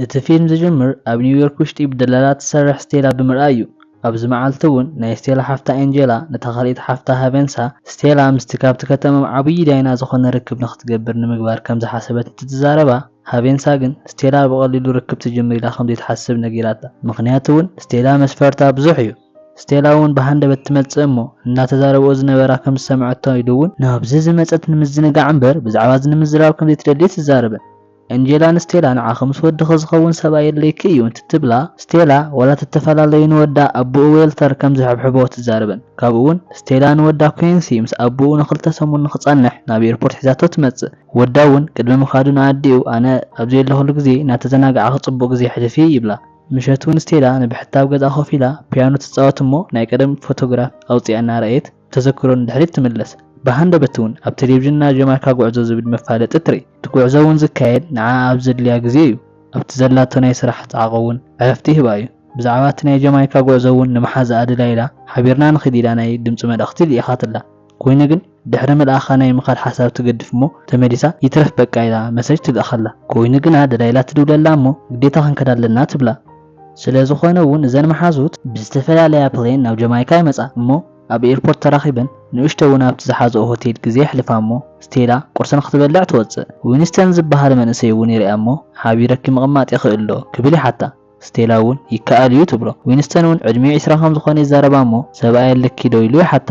እቲ ፊልም ዝጅምር ኣብ ኒውዮርክ ውሽጢ ብደላላ ትሰርሕ ስቴላ ብምርኣይ እዩ። ኣብዚ መዓልቲ እውን ናይ ስቴላ ሓፍታ ኤንጀላ ነታ ካልኣይቲ ሓፍታ ሃቬንሳ፣ ስቴላ ምስቲ ካብቲ ከተሞም ዓብዪ ዳይና ዝኾነ ርክብ ንክትገብር ንምግባር ከም ዝሓሰበት እንትትዛረባ፣ ሃቬንሳ ግን ስቴላ ብቐሊሉ ርክብ ትጅምር ኢላ ከም ዘይትሓስብ ነጊራታ። ምኽንያቱ እውን ስቴላ መስፈርታ ብዙሕ እዩ። ስቴላ እውን ብሃንደበት ትመጽእ እሞ እናተዛረብኦ ዝነበራ ከም ዝሰምዐቶ ኢሉ እውን ናብዚ ዝመጸት ንምዝንጋዕ እምበር ብዛዕባ እዚ ንምዝራብ ከም ዘይትደሊ ትዛረበን። ኤንጀላ ንስቴላ ንዓኺ ምስ ወድኺ ዝኸውን ሰብኣይ የድልየኪ እዩ እንትትብላ፣ ስቴላ ዋላ ተተፈላለዩ ንወዳ ኣቦኡ ዌልተር ከም ዝሕብሕቦ ትዛረበን። ካብኡ እውን ስቴላ ንወዳ ኩንሲ ምስ ኣቦኡ ንክልተ ሰሙን ንክጸንሕ ናብ ኤርፖርት ሒዛቶ ትመጽእ። ወዳ እውን ቅድሚ ምኻዱ ንኣዲኡ ኣነ ኣብዚ ዘለኹሉ ግዜ እናተዘናጋዕኺ ጽቡቕ ግዜ ሕልፊ ይብላ። ምሸት እውን ስቴላ ንብሕታ ኣብ ገዛ ኮፍ ኢላ ፒያኖ ትጻወት እሞ ናይ ቀደም ፎቶግራፍ ኣውጺኣ እናረኣየት ተዘክሮ ንድሕሪት ትምለስ። ብሃንደበት እውን ኣብ ቴሌቪዥን ናይ ጀማይካ ጉዕዞ ዝብል መፋለጢ ትርኢ። እቲ ጉዕዞ እውን ዝካየድ ንዓ ኣብ ዘድልያ ግዜ እዩ። ኣብቲ ዘላቶ ናይ ስራሕ ጻዕቒ እውን ዕረፍቲ ይህባ እዩ። ብዛዕባ እቲ ናይ ጀማይካ ጉዕዞ እውን ንመሓዛኣ ደላይላ ሓቢርና ንኺድ ኢላ ናይ ድምጺ መልእኽቲ ልኢኻትላ። ኮይኑ ግን ድሕሪ ምልኣኻ ናይ ምኻድ ሓሳብ ትገድፍ እሞ ተመሊሳ ይትረፍ በቃ ኢላ መሰጅ ትልእኸላ። ኮይኑ ግና ደላይላ ትድውለላ እሞ ግዴታ ክንከድ ኣለና ትብላ። ስለ ዝኾነ እውን እዘን መሓዙት ብዝተፈላለያ ፕሌን ናብ ጀማይካ ይመጻ እሞ ኣብ ኤርፖርት ተራኺበን ንእሽቶ እውን ኣብቲ ዝሓዝኦ ሆቴል ግዜ የሕልፋ እሞ ስቴላ ቁርሲ ንክትበልዕ ትወጽእ። ዊንስተን ዝበሃል መንእሰይ እውን ይሪኣ እሞ ሓቢረኪ ምቕማጥ ይኽእል ዶ ክብል ይሓታ። ስቴላ እውን ይከኣል እዩ ትብሎ። ዊንስተን እውን ዕድሚኡ ዒስራ ከም ዝኾነ ይዛረባ እሞ ሰብኣይ ኣለኪ ዶ ኢሉ ይሓታ።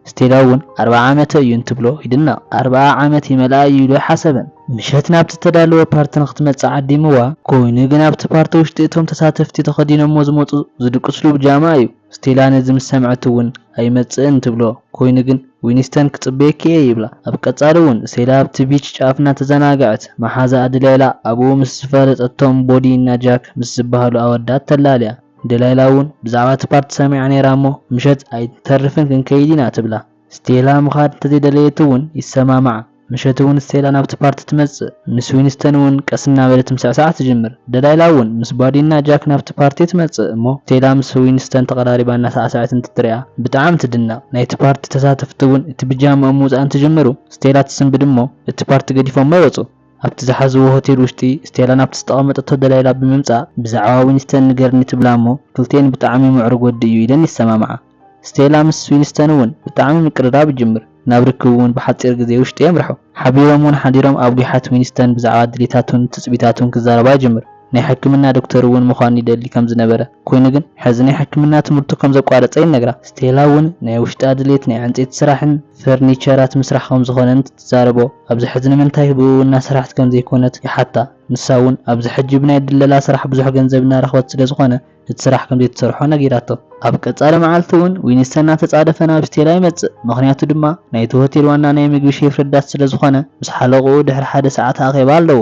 ስቴላ እውን ኣርብዓ ዓመተ እዩ እንትብሎ ይድነቕ። ኣርብዓ ዓመት ይመልኣ እዩ ኢሉ ኣይሓሰበን። ምሸት ናብቲ ተዳለወ ፓርቲ ንክትመጽእ ዓዲምዋ። ኮይኑ ግን ኣብቲ ፓርቲ ውሽጢ እቶም ተሳተፍቲ ተኸዲኖሞ ዝመጹ ዝድቅስሉ ብጃማ እዩ። ስቴላ ነዚ ምስ ሰምዐት እውን ኣይመጽእን ትብሎ። ኮይኑ ግን ዊንስተን ክጽበየኪ እየ ይብላ። ኣብ ቀጻሊ እውን ስቴላ ኣብቲ ቢች ጫፍ እናተዘናግዐት መሓዛኣ ደላይላ ኣብኡ ምስ ዝፈለጠቶም ቦዲ እና ጃክ ምስ ዝበሃሉ ኣወዳት ተላልያ። ደላይላ እውን ብዛዕባ እቲ ፓርቲ ሰሚዓ ነይራ እሞ ምሸት ኣይንተርፍን ክንከይድ ኢና ትብላ። ስቴላ ምኻድ እንተዘይደለየት እውን ይሰማማዓ። ምሸት እውን ስቴላ ናብቲ ፓርቲ ትመጽእ። ምስ ዊንስተን እውን ቀስ እናበለት ምስዕሳዕ ትጅምር። ደላይላ እውን ምስ ቦዲ እና ጃክ ናብቲ ፓርቲ ትመጽእ እሞ ስቴላ ምስ ዊንስተን ተቐራሪባ እናሳዕሰዐት እንትትሪኣ ብጣዕሚ ትድነቕ። ናይቲ ፓርቲ ተሳተፍቲ እውን እቲ ብጃምኦም ምውጻእ እንትጅምሩ ስቴላ ትስንብድ እሞ እቲ ፓርቲ ገዲፎሞ ይወጹ። ኣብቲ ዝሓዝዎ ሆቴል ውሽጢ ስቴላ ናብቲ ዝተቐመጠቶ ደላይላ ብምምጻእ ብዛዕባ ዊንስተን ንገርኒ ትብላ እሞ ክልቲኤን ብጣዕሚ ምዕሩግ ወዲ እዩ ኢለን ይሰማማዓ። ስቴላ ምስ ዊንስተን እውን ብጣዕሚ ምቅርራብ ይጅምር። ናብ ርክብ እውን ብሓጺር ግዜ ውሽጢ የምርሑ። ሓቢሮም እውን ሓዲሮም ኣብ ጒሓት ዊንስተን ብዛዕባ ድሌታቱን ትጽቢታቱን ክዛረባ ይጅምር። ናይ ሕክምና ዶክተር እውን ምዃን ይደሊ ከም ዝነበረ፣ ኮይኑ ግን ሕዚ ናይ ሕክምና ትምህርቱ ከም ዘቋረጸ ይነግራ። ስቴላ እውን ናይ ውሽጣ ድሌት ናይ ዕንጸይቲ ስራሕን ፈርኒቸራት ምስራሕ ከም ዝኾነን ትዛረቦ። ኣብዚ ሕዚ ንምንታይ ብኡ እናሰራሕት ከም ዘይኮነት ይሓታ። ንሳ እውን ኣብዚ ሕጂ ብናይ ድለላ ስራሕ ብዙሕ ገንዘብ እናረኸበት ስለ ዝኾነ እቲ ስራሕ ከም ዘይትሰርሖ ነጊራቶ። ኣብ ቀጻሊ መዓልቲ እውን ዊንስተን እናተጻደፈ ናብ ስቴላ ይመጽእ። ምኽንያቱ ድማ ናይቲ ሆቴል ዋና ናይ ምግቢ ሼፍ ረዳት ስለ ዝኾነ ምስ ሓለቕኡ ድሕሪ ሓደ ሰዓት ኣኼባ ኣለዎ።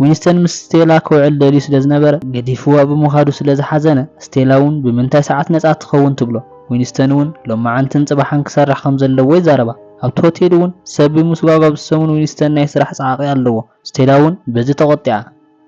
ዊንስተን ምስ ስቴላ ክውዕል ደልዩ ስለ ዝነበረ ገዲፍዋ ብምኻዱ ስለ ዝሓዘነ ስቴላ እውን ብምንታይ ሰዓት ነጻ ትኸውን ትብሎ። ዊንስተን እውን ሎማዓንትን ጽባሕን ክሰርሕ ከም ዘለዎ ይዛረባ። ኣብቲ ሆቴል እውን ሰብ ብምስጓጓ ብሰሙን ዊንስተን ናይ ስራሕ ጻዕቒ ኣለዎ። ስቴላ እውን በዚ ተቖጢዓ።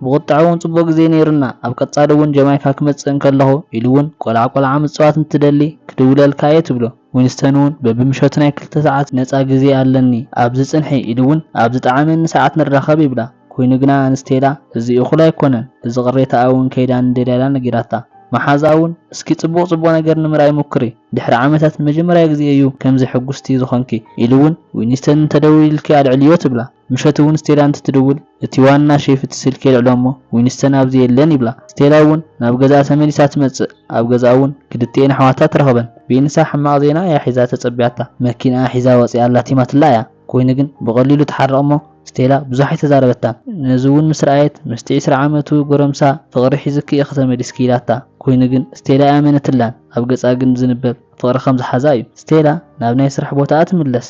ብቑጥዐ እውን ጽቡቕ ግዜ ነይሩና፣ ኣብ ቀጻሊ እውን ጀማይካ ክመጽእ እንከለኹ ኢሉ እውን ቆልዓ ቆልዓ ምጽዋት እንትደሊ ክድውለልካ እየ ትብሎ። ዊንስተን እውን በብምሸቱ ናይ ክልተ ሰዓት ነጻ ግዜ ኣለኒ ኣብዚ ጽንሒ ኢሉ እውን ኣብ ዝጠዓመኒ ሰዓት ንራኸብ ይብላ። ኮይኑ ግና ንስቴላ እዚ እኹል ኣይኮነን፣ እዚ ቅሬታኣ እውን ከይዳ ንደላይላ ነጊራታ። መሓዛኣ እውን እስኪ ጽቡቕ ጽቡቕ ነገር ንምርኣይ ሞክሪ፣ ድሕሪ ዓመታት ንመጀመርያ ግዜ እዩ ከምዚ ሕጉስቲ ዝኾንኪ ኢሉ እውን ዊንስተን እንተደዊልልኪ ኣልዕልዮ ትብላ። ምሸት እውን ስቴላ እንትትድውል እቲ ዋና ሼፍ እቲ ስልኪ የልዕሎ እሞ ዊንስተን ኣብዚ የለን ይብላ። ስቴላ እውን ናብ ገዛኣ ተመሊሳ ትመጽእ። ኣብ ገዛኣ እውን ክልቲኤን ኣሕዋታ ትረኽበን። ቬንሳ ሕማቕ ዜና እያ ሒዛ ተጸቢያታ። መኪናኣ ሒዛ ወጺኣ ኣላቲማትላ እያ። ኮይኑ ግን ብቐሊሉ ትሓርቕ እሞ ስቴላ ብዙሕ ኣይተዛረበታን። ነዚ እውን ምስ ረኣየት ምስቲ ዕስራ ዓመቱ ጎረምሳ ፍቕሪ ሒዝኪ ኢኺ ተመሊስኪ ኢላታ። ኮይኑ ግን ስቴላ ኣይኣመነትላን። ኣብ ገጻ ግን ዝንበብ ፍቕሪ ከም ዝሓዛ እዩ። ስቴላ ናብ ናይ ስራሕ ቦታኣ ትምለስ።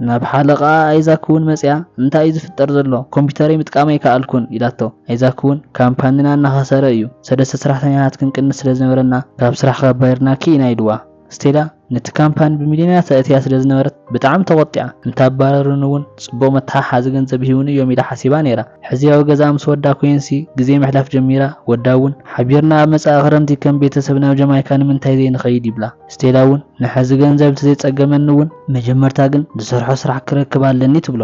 ናብ ሓለቓኣ ኣይዛክ እውን መጺኣ እንታይ እዩ ዝፍጠር ዘሎ? ኮምፒውተረይ ምጥቃም ኣይከኣልኩን ኢላቶ። ኣይዛክ እውን ካምፓንና እናኸሰረ እዩ። ሰለስተ ሰራሕተኛታት ክንቅንስ ስለ ዝነበረና ካብ ስራሕ ከባሪርናኪ ኢና ኢልዋ። ስቴላ ነቲ ካምፓኒ ብሚልዮናት ኣእትያ ስለ ዝነበረት ብጣዕሚ ተቖጢዓ። እንተኣባረሩኒ እውን ጽቡቕ መተሓሓዚ ገንዘብ ይህቡኒ እዮም ኢላ ሓሲባ ነይራ። ሕዚ ኣብ ገዛ ምስ ወዳ ኮይንሲ ግዜ ምሕላፍ ጀሚራ። ወዳ እውን ሓቢርና ኣብ መጻኢ ክረምቲ ከም ቤተሰብ ናብ ጀማይካ ንምንታይ ዘይንኸይድ ይብላ። ስቴላ እውን ንሕዚ ገንዘብ እንተዘይጸገመኒ እውን መጀመርታ ግን ዝሰርሖ ስራሕ ክረክብ ኣለኒ ትብሎ።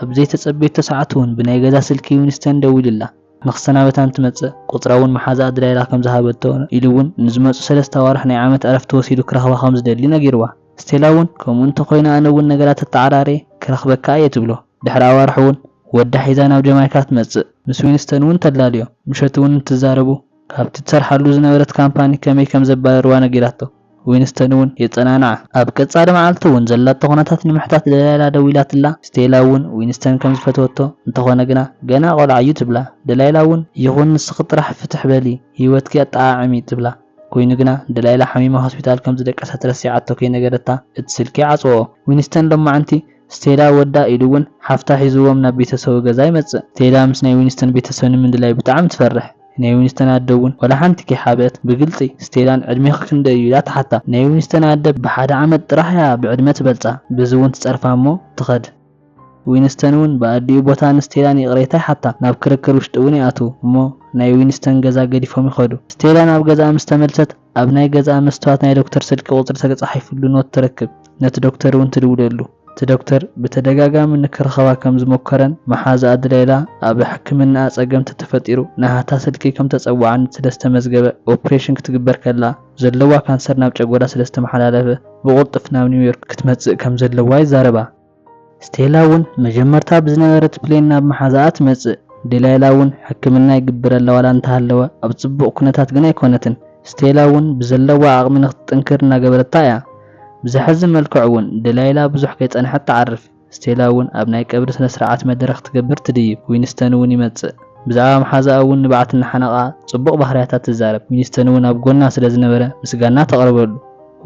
ኣብ ዘይተጸበየቶ ሰዓት እውን ብናይ ገዛ ስልኪ ዊንስተን ደዊሉላ። ንክሰናበታ እንትመጽእ፣ ቁጽራ እውን መሓዛኣ ድላይላ ከም ዝሃበቶ፣ ኢሉ እውን ንዝመጹ ሰለስተ ኣዋርሕ ናይ ዓመት ዕረፍቲ ወሲዱ ክረኽባ ከም ዝደሊ ነጊርዋ። ስቴላ እውን፣ "ከምኡ እንተኾይኑ ኣነ እውን ነገራት ኣተዓራርየ ክረኽበካ እየ" ትብሎ። ድሕሪ ኣዋርሕ እውን ወዳ ሒዛ ናብ ጀማይካ ትመጽእ። ምስ ዊንስተን እውን ተላልዮ። ምሸት እውን እንትዛረቡ፣ ካብቲ ትሰርሓሉ ዝነበረት ካምፓኒ ከመይ ከም ዘባረርዋ ነጊራቶ። ዊንስተን እውን የጸናንዓ። ኣብ ቀጻሊ መዓልቲ እውን ዘላቶ ኩነታት ንምሕታት ደላይላ ደዊላትላ። ስቴላ እውን ዊንስተን ከም ዝፈትወቶ፣ እንተኾነ ግና ገና ቆልዓ እዩ ትብላ። ደላይላ እውን፣ "ይኹን ንስኺ ጥራሕ ፍትሕ በሊ፣ ህይወትኪ ኣጠዓዕሚ" ትብላ። ኮይኑ ግና ደላይላ ሓሚማ ሆስፒታል ከም ዝደቀሰት ረሲዓቶ ከይነገረታ እቲ ስልኪ ዓጽዎ። ዊንስተን ሎማዓንቲ ስቴላ ወዳ ኢሉ እውን ሓፍታ ሒዝዎም ናብ ቤተሰቡ ገዛ ይመጽእ። ስቴላ ምስ ናይ ዊንስተን ቤተሰብ ንምንድላይ ብጣዕሚ ትፈርሕ። ናይ ዊንስተን ኣደ እውን ዋላ ሓንቲ ከይሓብአት ብግልጺ፣ "ስቴላን ዕድሜኺ ክንደይ እዩ?" ኢላ ትሓታ። ናይ ዊንስተን ኣደ ብሓደ ዓመት ጥራሕ እያ ብዕድመ ትበልጻ። በዚ እውን ትጸርፋ እሞ ትኸድ። ዊንስተን እውን ብኣዲኡ ቦታ ንስቴላን ይቕሬታ ይሓታ። ናብ ክርክር ውሽጢ እውን ይኣትዉ እሞ ናይ ዊንስተን ገዛ ገዲፎም ይኸዱ። ስቴላ ናብ ገዛኣ ምስ ተመልሰት ኣብ ናይ ገዛኣ መስትዋት ናይ ዶክተር ስልኪ ቁጽሪ ተጻሒፉሉ ኖት ትረክብ። ነቲ ዶክተር እውን ትድውለሉ። እቲ ዶክተር ብተደጋጋሚ ንክረኸባ ከም ዝሞከረን መሓዛኣ ድላይላ ኣብ ሕክምናኣ ጸገም ተተፈጢሩ ናሃታ ስልኪ ከም ተጸውዓን ስለ ዝተመዝገበ ኦፕሬሽን ክትግበር ከላ ዘለዋ ካንሰር ናብ ጨጎራ ስለ ዝተመሓላለፈ ብቕልጡፍ ናብ ኒውዮርክ ክትመጽእ ከም ዘለዋ ይዛረባ። ስቴላ እውን መጀመርታ ብዝነበረት ፕሌን ናብ መሓዛኣ ትመጽእ። ደላይላ እውን ሕክምና ይግብረላ ዋላ እንተሃለወ ኣብ ጽቡቕ ኩነታት ግን ኣይኮነትን። ስቴላ እውን ብዘለዋ ዓቕሚ ንክትጥንክር እናገበረታ እያ። ብዘሕዝን መልክዕ እውን ደላይላ ብዙሕ ከይጸንሐት ትዓርፍ። ስቴላ እውን ኣብ ናይ ቀብሪ ስነ ስርዓት መደረ ክትገብር ትድይብ። ዊንስተን እውን ይመጽእ። ብዛዕባ መሓዛኣ እውን ንብዓት እናሓነቓ ጽቡቕ ባህርያታት ትዛረብ። ዊንስተን እውን ኣብ ጎና ስለ ዝነበረ ምስጋና ተቕርበሉ።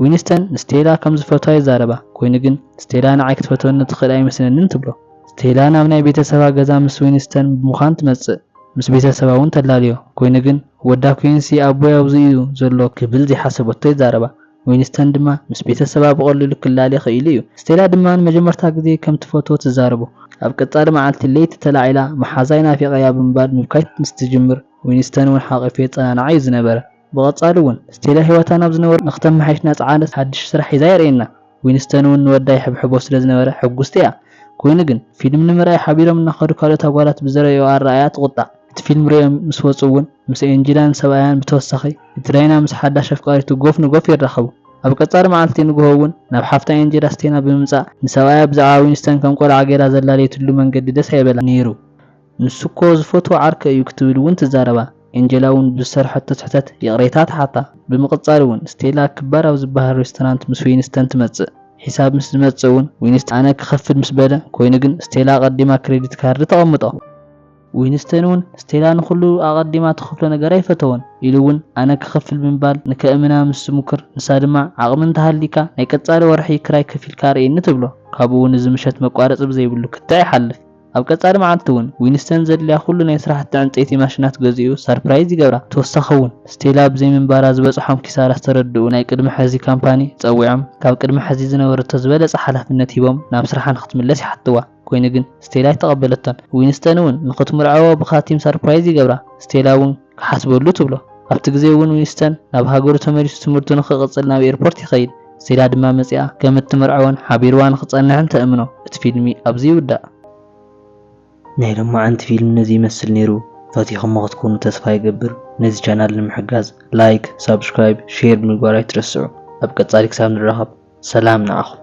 ዊንስተን ንስቴላ ከም ዝፈትዋ ይዛረባ። ኮይኑ ግን ስቴላ ንዓይ ክትፈትወኒ ትኽእል ኣይመስለንን ትብሎ። ስቴላ ናብ ናይ ቤተሰባ ገዛ ምስ ዊንስተን ብምዃን ትመጽእ። ምስ ቤተሰባ እውን ተላልዮ። ኮይኑ ግን ወዳ ኩዊንሲ ኣቦይ ኣብዚ እዩ ዘሎ ክብል ዘይሓሰበቶ ይዛረባ። ዊንስተን ድማ ምስ ቤተሰባ ብቐሊሉ ክላለ ክኢሉ እዩ። ስቴላ ድማ ንመጀመርታ ግዜ ከም ትፈትዎ ትዛረቦ። ኣብ ቀጻሊ መዓልቲ ለይቲ ተላዒላ መሓዛይ ናፊቐያ ብምባል ምብካይ ምስ ትጅምር፣ ዊንስተን እውን ሓቒፉ የጸናንዓ እዩ ዝነበረ። ብቐጻሊ እውን ስቴላ ህይወታ ናብ ዝነበሮ ንክተመሓይሽ እናጸዓነት ሓድሽ ስራሕ ሒዛ የርእየና። ዊንስተን እውን ንወዳ ይሕብሕቦ ስለ ዝነበረ ሕጉስቲ እያ። ኮይኑ ግን ፊልም ንምርኣይ ሓቢሮም እናኸዱ ካልኦት ኣጓላት ብዘርእዮ ኣረኣእያ ትቑጣዕ። እቲ ፊልም ርእዮም ምስ ወጹ እውን ምስ ኤንጀላን ሰብኣያን ብተወሳኺ እቲ ዳይና ምስ ሓዳሽ ኣፍቃሪቱ ጎፍ ንጎፍ ይራኸቡ። ኣብ ቀጻሊ መዓልቲ ንግሆ እውን ናብ ሓፍታ ኤንጀላ ስቴና ብምምጻእ ንሰብኣያ ብዛዕባ ዊንስተን ከም ቆልዓ ገይራ ዘላለየትሉ መንገዲ ደስ ኣይበላ ነይሩ። "ንሱ እኮ ዝፈትዎ ዓርከ እዩ" ክትብል እውን ትዛረባ። ኤንጀላ እውን ብዝሰርሐቶ ስሕተት ይቕሬታ ትሓታ። ብምቕጻል እውን ስቴላ ክባር ኣብ ዝበሃል ሬስቶራንት ምስ ዊንስተን ትመጽእ። ሒሳብ ምስ ዝመጽእ እውን ዊንስተን "ኣነ ክኸፍል" ምስ በለ፣ ኮይኑ ግን ስቴላ ኣቐዲማ ክሬዲት ካርድ ተቐምጦ። ዊንስተን እውን ስቴላ ንኹሉ ኣቐዲማ ትኸፍሎ ነገር ኣይፈተወን ኢሉ እውን "ኣነ ክኸፍል" ብምባል ንከእምና ምስ ዝሙክር፣ ንሳ ድማ "ዓቕሚ እንተሃሊካ ናይ ቀጻሊ ወርሒ ክራይ ከፊልካ ኣርእየኒ" ትብሎ። ካብኡ እውን እዚ ምሸት መቋረጺ ብዘይብሉ ክትዕ ይሓልፍ። ኣብ ቀጻሊ መዓልቲ እውን ዊንስተን ዘድልያ ኩሉ ናይ ስራሕቲ ዕንጸይቲ ማሽናት ገዚኡ ሰርፕራይዝ ይገብራ። ተወሳኺ እውን ስቴላ ብዘይ ምንባራ ዝበጽሖም ኪሳራ ዝተረድኡ ናይ ቅድሚ ሕዚ ካምፓኒ ጸዊዖም ካብ ቅድሚ ሕዚ ዝነበረቶ ዝበለጸ ሓላፍነት ሂቦም ናብ ስራሓ ንክትምለስ ይሓትዋ። ኮይኑ ግን ስቴላ ኣይተቐበለቶን። ዊንስተን እውን ንክትምርዐዎ ብካቲም ሰርፕራይዝ ይገብራ። ስቴላ እውን ክሓስበሉ ትብሎ። ኣብቲ ግዜ እውን ዊንስተን ናብ ሃገሩ ተመሊሱ ትምህርቱ ንክቕጽል ናብ ኤርፖርት ይኸይድ። ስቴላ ድማ መጺኣ ከም እትምርዐዎን ሓቢርዋ ንክጸንሕን ተእምኖ። እቲ ፊልሚ ኣብዚ ይውዳእ። ናይ ሎማዓንቲ ፊልም ነዚ ይመስል ነይሩ። ፈቲኹሞ ክትኮኑ ተስፋ ይገብር። ነዚ ቻናል ንምሕጋዝ ላይክ፣ ሳብስክራይብ፣ ሼር ብምግባር ኣይትረስዑ። ኣብ ቀጻሊ ክሳብ ንራኸብ ሰላም ንዓኹም።